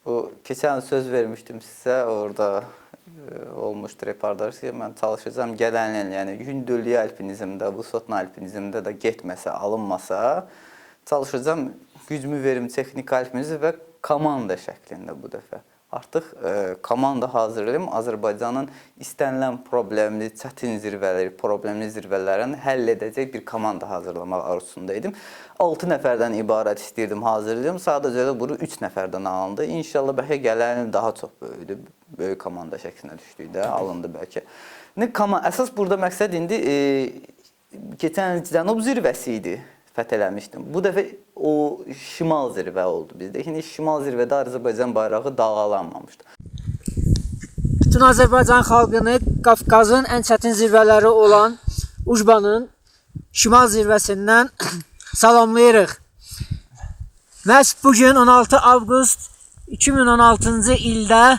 Bu keçən söz vermişdim sizə, orada olmuşdu reportaj ki, mən çalışacağam gələn il, yəni hündürlük alpinizmdə, vısotna alpinizmdə də getməsə, alınmasa, çalışacağam gücümü verim texnik alpinizm və komanda şəklində bu dəfə. Artıq komanda hazırlayım. Azərbaycanın istənilən problemli, çətin zirvələri, problemli zirvələrini həll edəcək bir komanda hazırlamaq arzusunda idim. 6 nəfərdən ibarət istəyirdim hazırlayım. Sadəcə də bunu 3 nəfərdən alındı. İnşallah bəlkə gələn il daha çox böyüdü. Böyük komanda şəklinə düşdükdə alındı bəlkə. İndi əsas burada məqsəd indi keçən il Cənub zirvəsi idi. Fəth eləmişdim. Bu dəfə o şimal zirvə oldu bizdə. İndi şimal zirvədə Azərbaycan bayrağı dalğalanmamışdı. Bütün Azərbaycan xalqını Qafqazın ən çətin zirvələri olan Ujbanın şimal zirvəsindən salamlayırıq. Məhz bugün 16 avqust 2016-cı ildə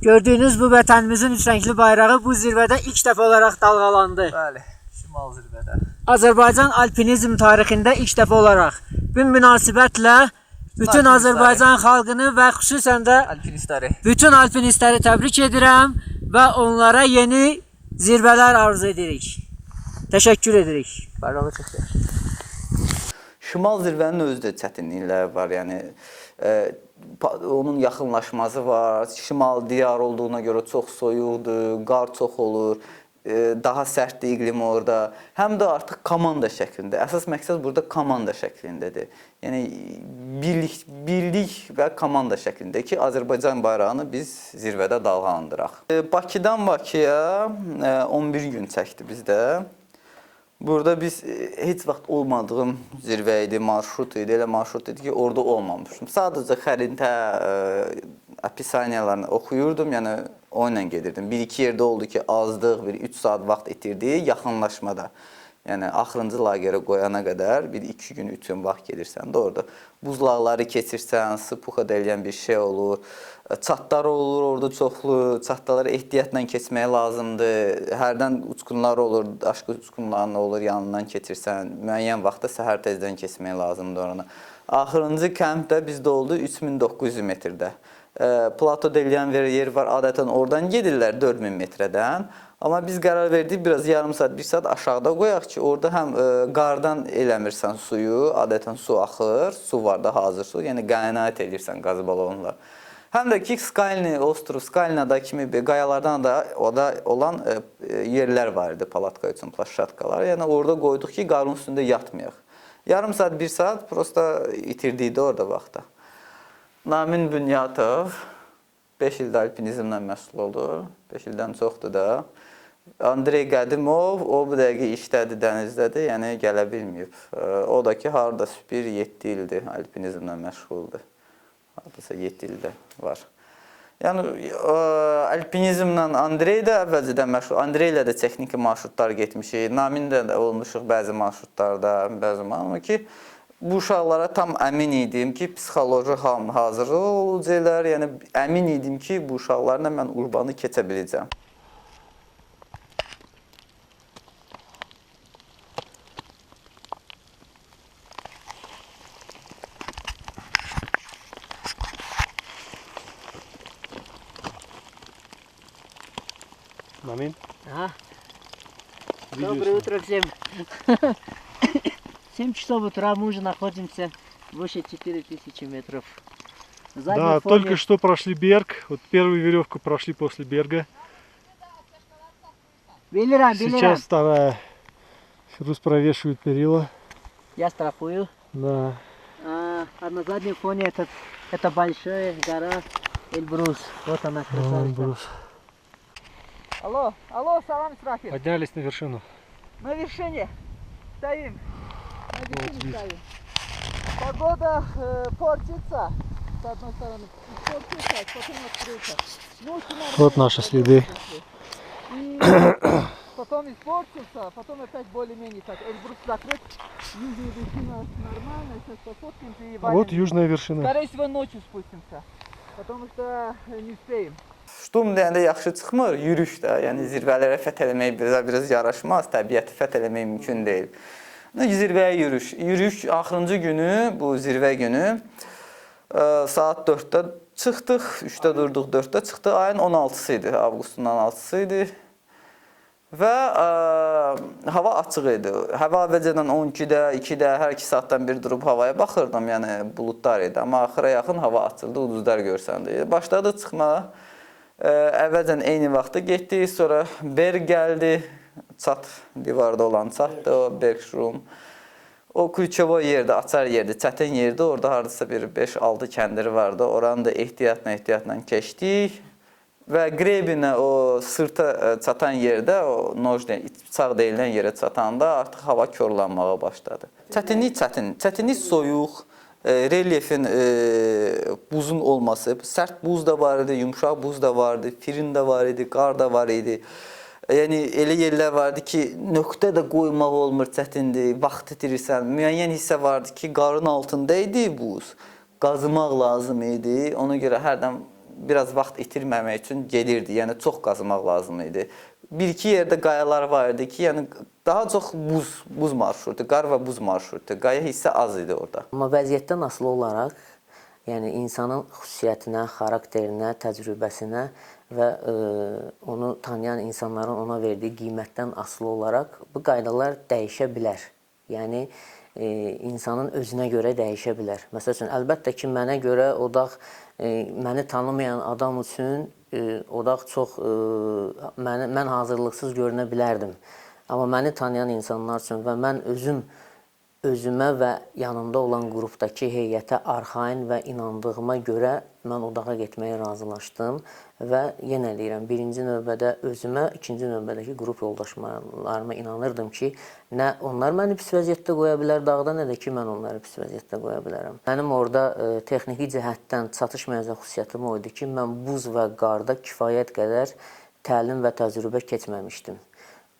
gördüyünüz bu vətənimizin üç rəngli bayrağı bu zirvədə ilk dəfə olaraq dalğalandı. Bəli, şimal zirvədə. Azərbaycan alpinizm tarixində ilk dəfə olaraq bu münasibətlə bütün Azərbaycan xalqını və xüsusən də alpinistləri, bütün alpinistləri təbrik edirəm və onlara yeni zirvələr arzu edirik. Təşəkkür edirik. Bayrağı çox yaxşı. Şimal zirvənin özü də çətinlikləri var. Yəni onun yaxınlaşması var. Şimal diyar olduğuna görə çox soyuqdur, qar çox olur. Daha sərtdir iqlim orada. Həm də artıq komanda şəklində. Əsas məqsəd burada komanda şəklindədir. Yəni birlik və komanda şəklində ki, Azərbaycan bayrağını biz zirvədə dalğalandıraq. Bakıdan Bakıya 11 gün çəkdi bizdə. Burada biz heç vaxt olmadığım zirvə idi, marşrut idi. Elə marşrut idi ki, orada olmamışdım. Sadəcə xəritə, opisaniyalarını oxuyurdum, yəni onunla gedirdim. Bir-iki yerdə oldu ki, azdıq, bir 3 saat vaxt itirdik yaxınlaşmada. Yəni axırıncı lagerə qoyana qədər bir 2 gün, 3 gün vaxt gedirsən də orada. Buzlaqları keçirsən, sıpuxa deyilən bir şey olur. Çatlar olur orada çoxlu, çatdaları ehtiyatla keçmək lazımdır. Hərdən uçqunlar olur, daşqı uçqunların olur, yanından keçirsən. Müəyyən vaxtda səhər tezdən keçmək lazımdır oranı. Axırıncı kəmp də bizdə oldu 3900 metrdə. Plato deyilən bir yer var, adətən oradan gedirlər 4000 metrədən. Amma biz qərar verdik biraz yarım saat, bir saat aşağıda qoyaq ki, orada həm qardan eləmirsən suyu, adətən su axır, su var da hazır su, yəni qənaət edirsən qaz balonla. Həm də ki, Skalni ostrov, Skalnada kimi bir qayalardan da orada olan yerlər var idi palatka üçün, plaşatkalar. Yəni orada qoyduq ki, qarın üstündə yatmayaq. Yarım saat, bir saat prosta itirdiydi orada vaxtda. Namin Bünyatov 5 ildə alpinizmlə məşğul olur. 5 ildən çoxdur da. Andrey Qədimov o bu dəqiqə işdədir, dənizdədir, yəni gələ bilməyib. O da ki, hardasa bir 7 ildir alpinizmlə məşğuldur. Hardasa 7 ildə var. Yəni alpinizmlə Andrey də əvvəlcədən məşğul. Andrey ilə də texniki marşrutlar getmişik. Namin də olmuşuq bəzi marşrutlarda, bəzi amma ki bu uşaqlara tam əmin idim ki, psixoloji hazır olacaqlar. Yəni əmin idim ki, bu uşaqlarla mən Urbanı keçə biləcəm. Namin. Доброе утро всем. 7 часов утра, мы уже находимся выше 4000 метров. Да, фоне... только что прошли Берг. Вот первую веревку прошли после Берга. Белерам, Сейчас вторая. Фирус провешивает перила. Я страхую. Да. А на заднем фоне это большая гора Эльбрус. Вот она, красавица. Эльбрус. Алло, алло, салам, Исрафил. Поднялись на вершину. На вершине стоим. На вершине стоим. Погода портится. С одной стороны портится, а потом открыта. Ночью вот наши следы. И потом испортился, потом опять более-менее так. Эльбрус закрыт. Южная вершина нормально. Сейчас пофоткаемся и валим. Вот южная вершина. Скорее всего, ночью спустимся, потому что не успеем. Ştum deyəndə yaxşı çıxmır, yürüyüş də, yəni zirvələrə fəth eləmək biraz yaraşmaz, təbiəti fəth eləmək mümkün deyil. Zirvəyə yürüyüş. Yürüyüş axırıncı günü, bu zirvə günü, Saat 4-də çıxdıq, 3-də durduq, 4-də çıxdıq. Ayın 16-sı idi, avqustun 16-sı idi. Və hava açıq idi. Hava əvvəlcədən 12-də, 2-də, hər 2 saatdan bir durub havaya baxırdım, yəni buludlar idi. Amma axıra yaxın hava açıldı, ulduzlar görsəndi. Başladıq çıxmağa. Əvvəlcən eyni vaxtda getdik, sonra Berg gəldi. Çat, divarda olan çatdı, o Bergstrom. O klüçevoy yerdə, açar yerdə, çətin yerdə, orada hardasa bir 5-6 kəndiri vardı. Oranı da ehtiyatla keçdik. Və Grebinə o sırta çatan yerdə, o noj, bıçaq deyilən yerə çatanda artıq hava korlanmağa başladı. Çətinlik çətin, çətinlik soyuq, relyefin buzun olması, sərt buz da var idi, yumşaq buz da vardı, firin də var idi, qar da var idi. Yəni elə yerlər vardı ki, nöqtə də qoymaq olmur, çətindir, vaxt itirirsən. Müəyyən hissə vardı ki, qarın altında idi buz. Qazımaq lazım idi. Ona görə hərdən biraz vaxt itirməmək üçün gedirdi. Yəni çox qazımaq lazım idi. Bir-iki yerdə qayalar var idi ki, yəni daha çox buz marşrutu, qar və buz marşrutu. Qaya hissə az idi orada. Amma vəziyyətdən asılı olaraq, yəni insanın xüsusiyyətinə, xarakterinə, təcrübəsinə və onu tanıyan insanların ona verdiyi qiymətdən asılı olaraq bu qaydalar dəyişə bilər. Yəni insanın özünə görə dəyişə bilər. Məsəl üçün, əlbəttə ki, mənə görə o dağ, məni tanımayan adam üçün o dağ çox, mən hazırlıqsız görünə bilərdim. Amma məni tanıyan insanlar üçün və mən özümə və yanımda olan qrupdakı heyətə arxain və inandığıma görə mən o dağa getməyə razılaşdım və yenə deyirəm, birinci növbədə özümə, ikinci növbədəki qrup yoldaşlarıma inanırdım ki, nə onlar məni pis vəziyyətdə qoya bilər dağda, nə də ki, mən onları pis vəziyyətdə qoya bilərəm. Mənim orada texniki cəhətdən çatışmayacaq xüsusiyyətim o idi ki, mən buz və qarda kifayət qədər təlim və təcrübə keçməmişdim.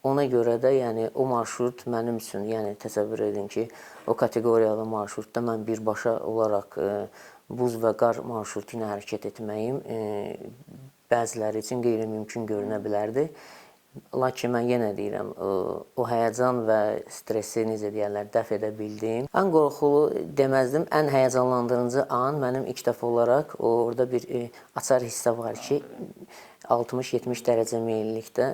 Ona görə də, yəni o marşrut mənim üçün, yəni təsəvvür edin ki, o kateqoriyalı marşrutda mən birbaşa olaraq buz və qar marşrutu ilə hərəkət etməyim bəziləri üçün qeyri-mümkün görünə bilərdi. Lakin mən yenə deyirəm, o həyəcan və stresi, necə deyərlər, dəf edə bildim. Ən qorxulu deməzdim, ən həyəcanlandırıcı an mənim ilk dəfə olaraq orada bir açar hissə var ki, 60-70 dərəcə meyillikdə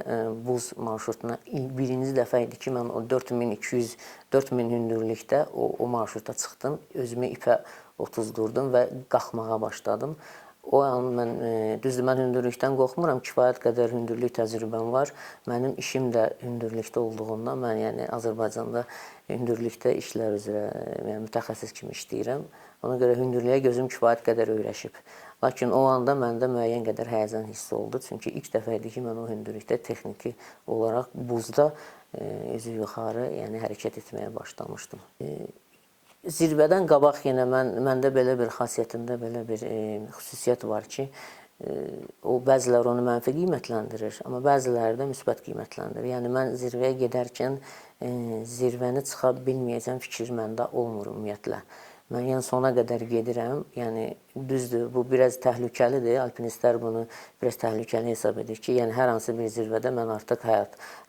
buz marşrutuna birinci dəfə idi ki, mən o 4200, 4000 hündürlükdə o marşruta çıxdım, özümü ipə otuzdurdum və qalxmağa başladım. O an mən, düzdür, mən hündürlükdən qorxmuram, kifayət qədər hündürlük təcrübəm var. Mənim işim də hündürlükdə olduğundan, mən yəni Azərbaycanda hündürlükdə işlər üzrə yəni, mütəxəssis kimi işləyirəm. Ona görə hündürlüyə gözüm kifayət qədər öyrəşib. Lakin o anda məndə müəyyən qədər həyəcan hissi oldu. Çünki ilk dəfə idi ki, mən o hündürlükdə texniki olaraq buzda üzü yuxarı yəni, hərəkət etməyə başlamışdım. Zirvədən qabaq yenə məndə belə bir xasiyyətimdə belə bir xüsusiyyət var ki, o bəziləri onu mənfi qiymətləndirir, amma bəziləri də müsbət qiymətləndirir. Yəni mən zirvəyə gedərkən zirvəni çıxa bilməyəcəm fikir məndə olmur ümumiyyətlə. Mən yəni sona qədər gedirəm, yəni düzdür, bu biraz təhlükəlidir, alpinistlər bunu biraz təhlükəli hesab edir ki, yəni hər hansı bir zirvədə mən artıq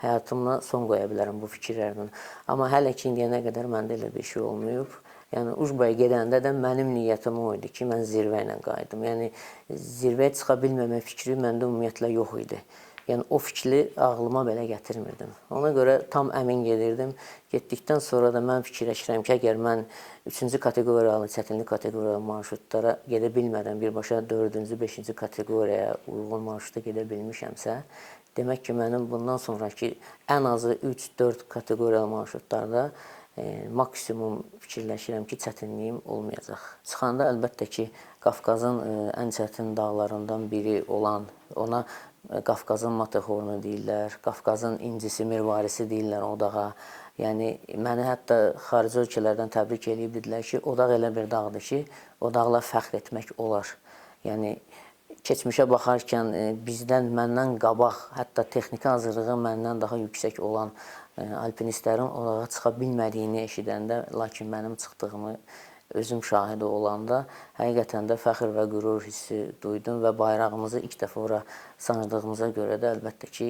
həyatımla son qoya bilərəm bu fikirlərlə. Amma hələ ki, indiyənə qədər məndə elə bir şey olmayıb. Yəni Ujbaya gedəndə də mənim niyyətim o idi ki, mən zirvə ilə qayıdım. Yəni zirvəyə çıxa bilməmə fikri məndə ümumiyyətlə yox idi. Yəni o fikri ağlıma belə gətirmirdim. Ona görə tam əmin gedirdim. Getdikdən sonra da mən fikirləşirəm ki, əgər mən 3-cü kateqoriyalı, çətinlik kateqoriyalı marşrutlara gedə bilmədən birbaşa 4-cü, 5-ci kateqoriyaya uyğun marşruta gedə bilmişəmsə, demək ki, mənim bundan sonraki ən azı 3-4 kateqoriyalı marşrutlarda maksimum fikirləşirəm ki, çətinliyim olmayacaq. Çıxanda əlbəttə ki, Qafqazın ən çətin dağlarından biri olan, ona Qafqazın Matterhornu deyirlər, Qafqazın incisi, mirvarisi deyirlər o dağa. Yəni, məni hətta xarici ölkələrdən təbrik eləyib dedilər ki, o dağ elə bir dağdır ki, o dağla fəxr etmək olar. Yəni, keçmişə baxarkən bizdən, məndən qabaq, hətta texniki hazırlığı məndən daha yüksək olan alpinistlərin o dağa çıxa bilmədiyini eşidəndə, lakin mənim çıxdığımı özüm şahidi olanda həqiqətən də fəxr və qürur hissi duydum və bayrağımızı ilk dəfə ora sancdığımıza görə də əlbəttə ki,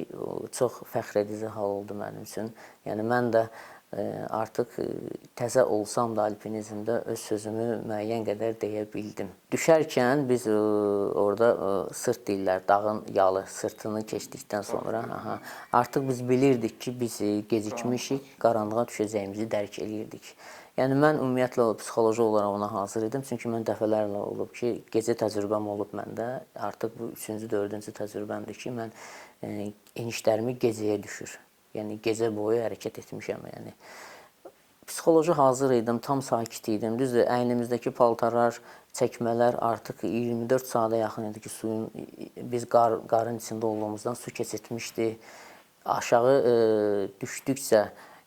çox fəxr edici hal oldu mənim üçün. Yəni, mən də Artıq təzə olsam da alpinizmdə öz sözümü müəyyən qədər deyə bildim. Düşərkən biz orada sırt deyirlər, dağın yalı sırtını keçdikdən sonra, aha, artıq biz bilirdik ki, biz gecikmişik, qaranlığa düşəcəyimizi dərk eləyirdik. Yəni mən ümumiyyətlə psixoloji olaraq ona hazır idim, çünki mən dəfələrlə olub ki, gecə təcrübəm olub məndə. Artıq bu 3-cü, 4-cü təcrübəmdir ki, mən enişlərimi gecəyə düşür. Yəni gecə boyu hərəkət etmişəm, yəni. Psixoloji hazır idim, tam sakit idim. Düzdür, əynimizdəki paltarlar, çəkmələr artıq 24 saata yaxın idi ki, suyun biz qarın içində olduğumuzdan su keçirtmişdi. Aşağı düşdükcə,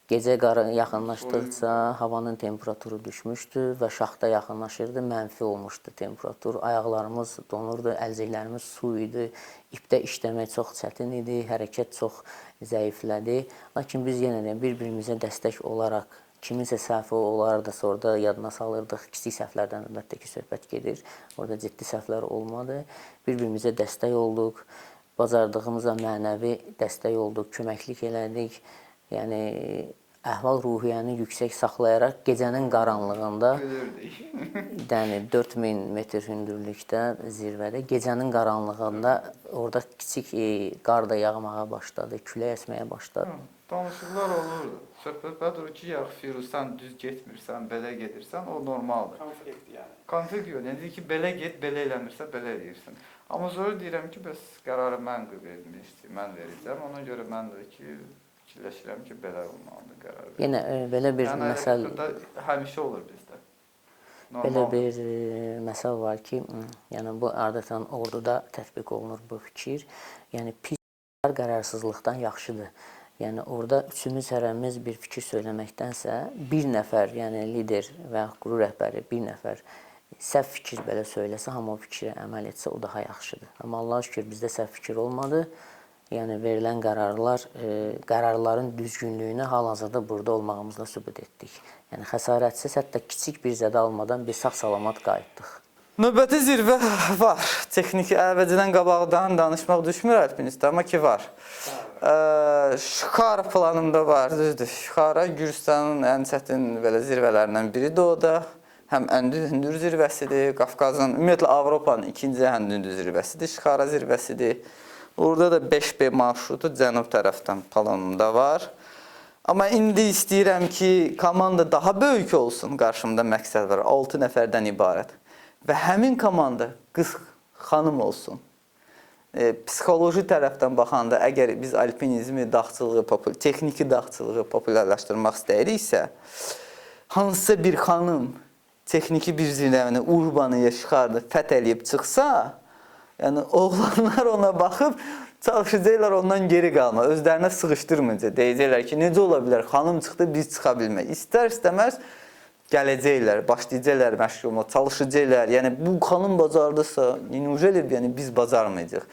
gecə qara yaxınlaşdıqca havanın temperaturu düşmüşdü və şaxta yaxınlaşırdı, mənfi olmuşdu temperatur. Ayaqlarımız donurdu, əlcəklərimiz su idi. İpdə işləmək çox çətin idi, hərəkət çox zəiflədi. Lakin biz yenə də bir-birimizə dəstək olaraq, kiminsə səhvi olardasa orada yadına salırdıq. Kiçik səhvlərdən əlbəttə ki, söhbət gedir. Orada ciddi səhvlər olmadı. Bir-birimizə dəstək olduq. Bacardığımızla mənəvi dəstək olduq, köməklik elədik. Yəni əhval-ruhiyyəni yüksək saxlayaraq gecənin qaranlığında, yəni 4000 metr hündürlükdə zirvədə gecənin qaranlığında orada kiçik qar da yağmağa başladı, külək əsməyə başladı. Danışıqlar olurdu. Söhbət budur ki, ya Firuz, sən düz getmirsən, belə gedirsən, o normaldır. Konflikt yəni. Konflikt yox, yəni deyir ki, belə get, belə eləmirsə, belə eləyirsən. Amma sonra deyirəm ki, bəs qərarı mən vermişdim, mən verəcəm. Ona görə mən də ki, fikirləşirəm ki, belə olmalıdır qərar. Yenə belə bir yəni, məsəl həmişə olur bizdə. Normal. Belə bir məsəl var ki, yəni bu adətən orduda tətbiq olunur bu fikir. Yəni pis qərarsızlıqdan yaxşıdır. Yəni orada üçümüz hərəmiz bir fikir söyləməkdənsə bir nəfər, yəni lider və qrup rəhbəri bir nəfər səhv fikir belə söyləsə, hamı o fikrə əməl etsə o daha yaxşıdır. Amma Allaha şükür bizdə səhv fikir olmadı. Yəni verilən qərarlar, qərarların düzgünlüyünü hal-hazırda burada olmağımızla sübut etdik. Yəni xəsarətsiz, hətta kiçik bir zədə almadan biz sağ-salamat qayıtdıq. Növbəti zirvə var. Texniki əvvəlcədən qabaqdan danışmaq düşmür alpinistə, amma ki var. Şixar planımda var, düzdür. Şixara Gürcüstanın ən çətin belə zirvələrindən biridir o da. Həm ən hündür zirvəsidir, Qafqazın, ümumiyyətlə Avropanın ikinci ən hündür zirvəsidir, Şixara zirvəsidir. Orada da 5B marşrutu cənub tərəfdən planımda var. Amma indi istəyirəm ki, komanda daha böyük olsun. Qarşımda məqsəd var, 6 nəfərdən ibarət. Və həmin komanda qız xanım olsun. Psixoloji tərəfdən baxanda, əgər biz alpinizmi, dağçılığı, texniki dağçılığı populyarlaşdırmaq istəyiriksə, hansısa bir xanım texniki bir zirvəni, Urbanı ya Şixarını fəth eləyib çıxsa, yəni oğlanlar ona baxıb çalışacaqlar ondan geri qalma, özlərinə sığışdırmayacaq. Deyəcəklər ki, necə ola bilər, xanım çıxdı, biz çıxa bilmək. İstər-istəməz gələcəklər, başlayacaqlar məşq olmağa, çalışacaqlar. Yəni bu xanım bacardısa, neujeli, yəni biz bacarmayacaq.